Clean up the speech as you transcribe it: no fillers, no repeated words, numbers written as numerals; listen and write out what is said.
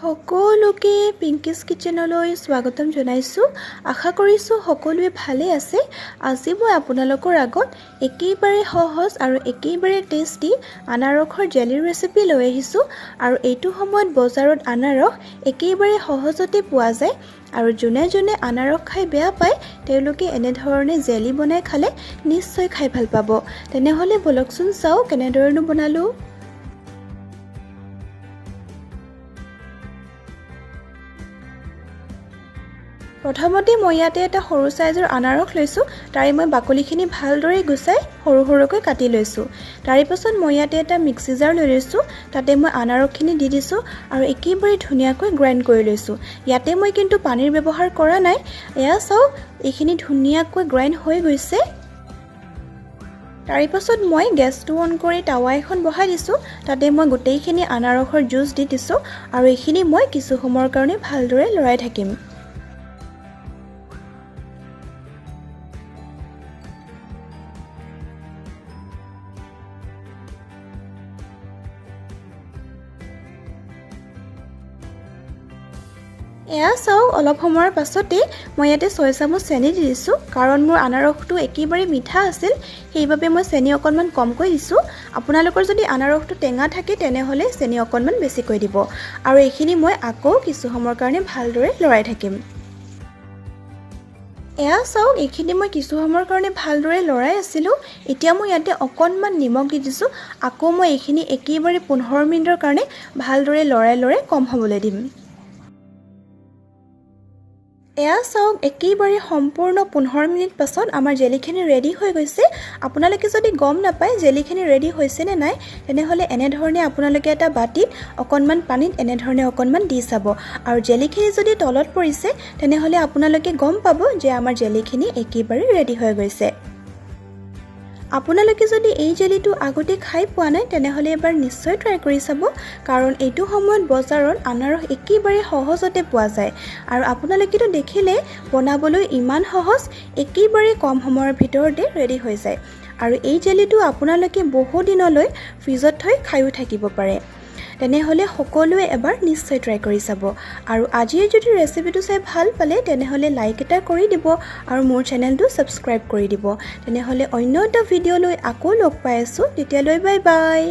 সকলোকে পিংকিজ কিচেনলৈ স্বাগতম জনাইছোঁ। আশা কৰিছোঁ সকলোৱে ভালে আছে। আজি মই আপোনালোকৰ আগত একেবাৰে সহজ আৰু একেবাৰে টেষ্টি আনাৰসৰ জেলিৰ ৰেচিপি লৈ আহিছোঁ। আৰু এইটো সময়ত বজাৰত আনাৰস একেবাৰে সহজতে পোৱা যায় আৰু যোনে যোনে আনাৰস খাই বেয়া পায় তেওঁলোকে এনেধৰণে জেলি বনাই খালে নিশ্চয় খাই ভাল পাব। তেনেহ'লে ব'লকচোন চাওঁ কেনেধৰণে বনালোঁ। প্ৰথমতে মই ইয়াতে এটা সৰু সাইজৰ আনাৰস লৈছোঁ। তাৰে মই বাকলিখিনি ভালদৰে গুচাই সৰু সৰুকৈ কাটি লৈছোঁ। তাৰে পাছত মই ইয়াতে এটা মিক্সি জাৰ লৈ লৈছোঁ। তাতে মই আনাৰসখিনি দি দিছোঁ আৰু একেবাৰে ধুনীয়াকৈ গ্ৰাইণ্ড কৰি লৈছোঁ। ইয়াতে মই কিন্তু পানীৰ ব্যৱহাৰ কৰা নাই। এয়া চাওক, এইখিনি ধুনীয়াকৈ গ্ৰাইণ্ড হৈ গৈছে। তাৰে পাছত মই গেছটো অন কৰি টাৱা এখন বহাই দিছোঁ। তাতে মই গোটেইখিনি আনাৰসৰ জুচ দি দিছোঁ আৰু এইখিনি মই কিছু সময়ৰ কাৰণে ভালদৰে লৰাই থাকিম। এয়া চাওক, অলপ সময়ৰ পাছতেই মই ইয়াতে 6 চামুচ চেনি দি দিছোঁ। কাৰণ মোৰ আনাৰসটো একেবাৰে মিঠা আছিল, সেইবাবে মই চেনি অকণমান কমকৈ দিছোঁ। আপোনালোকৰ যদি আনাৰসটো টেঙা থাকে তেনেহ'লে চেনি অকণমান বেছিকৈ দিব। আৰু এইখিনি মই আকৌ কিছু সময়ৰ কাৰণে ভালদৰে লৰাই থাকিম। এয়া চাওক, এইখিনি মই কিছু সময়ৰ কাৰণে ভালদৰে লৰাই আছিলোঁ। এতিয়া মই ইয়াতে অকণমান নিমখ দি দিছোঁ। আকৌ মই এইখিনি একেবাৰে 15 মিনিটৰ কাৰণে ভালদৰে লৰাই লৰাই কম হ'বলৈ দিম। এয়া চাওক, একেবাৰে সম্পূৰ্ণ 15 মিনিট পাছত আমাৰ জেলিখিনি ৰেডি হৈ গৈছে। আপোনালোকে যদি গম নাপায় জেলিখিনি ৰেডি হৈছে নে নাই, তেনেহ'লে এনেধৰণে আপোনালোকে এটা বাতিত অকণমান পানীত এনেধৰণে অকণমান দি চাব। আৰু জেলিখিনি যদি তলত পৰিছে তেনেহ'লে আপোনালোকে গম পাব যে আমাৰ জেলিখিনি একেবাৰে ৰেডি হৈ গৈছে। আপোনালোকে যদি এই জেলিটো আগতে খাই পোৱা নাই তেনেহ'লে এবাৰ নিশ্চয় ট্ৰাই কৰি চাব। কাৰণ এইটো সময়ত বজাৰত আনাৰস একেবাৰে সহজতে পোৱা যায় আৰু আপোনালোকেতো দেখিলে বনাবলৈ ইমান সহজ, একেবাৰে কম সময়ৰ ভিতৰতে ৰেডি হৈ যায়। আৰু এই জেলিটো আপোনালোকে বহুদিনলৈ ফ্ৰিজত থৈ খায়ো থাকিব পাৰে। তেনেহ'লে সকলোৱে এবাৰ নিশ্চয় ট্ৰাই কৰি চাব। আৰু আজিৰ যদি ৰেচিপিটো চাই ভাল পালে তেনেহ'লে লাইক এটা কৰি দিব আৰু মোৰ চেনেলটো ছাবস্ক্ৰাইব কৰি দিব। তেনেহ'লে অন্য এটা ভিডিঅ'লৈ আকৌ লগ পাই আছোঁ। তেতিয়ালৈ বাই বাই।